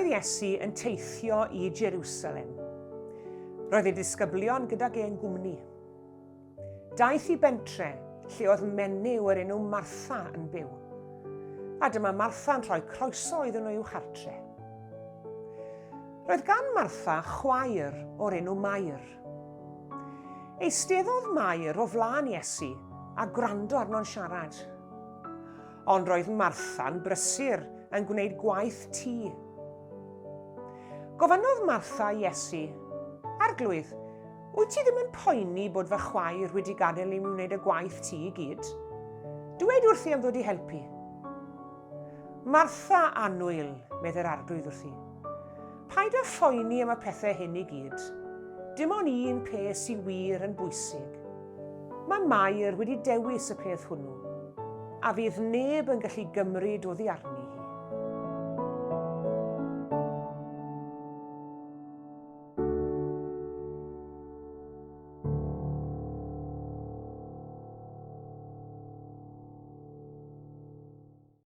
Roedd Iesu yn teithio i Jerusalem. Roedd ei ddisgyblion gydag e'n gwmni. Daeth i bentre lle oedd menyw o'r enw Martha yn byw. A dyma Martha'n rhoi croeso iddyn nhw i'w chartre. Roedd gan Martha chwaer o'r enw Mair. Eisteddodd Mair o flaen Iesu a gwrando arno'n siarad. Ond roedd Martha'n brysur yn gwneud gwaith tŷ. Gofynnodd Martha i Iesu, Arglwydd, Wyt ti ddim yn poeni bod fy chwaer wedi gadael i mi wneud y gwaith ti i gyd? Dwed wrthi am ddod i helpu. Martha annwyl, meddai'r arglwydd wrthi. Paid â phoeni am y pethau hyn i gyd. Dim ond un peth sy'n wir yn bwysig. Mae Mair wedi dewis y peth hwnnw, a fydd neb yn gallu gymryd oddi arni hi.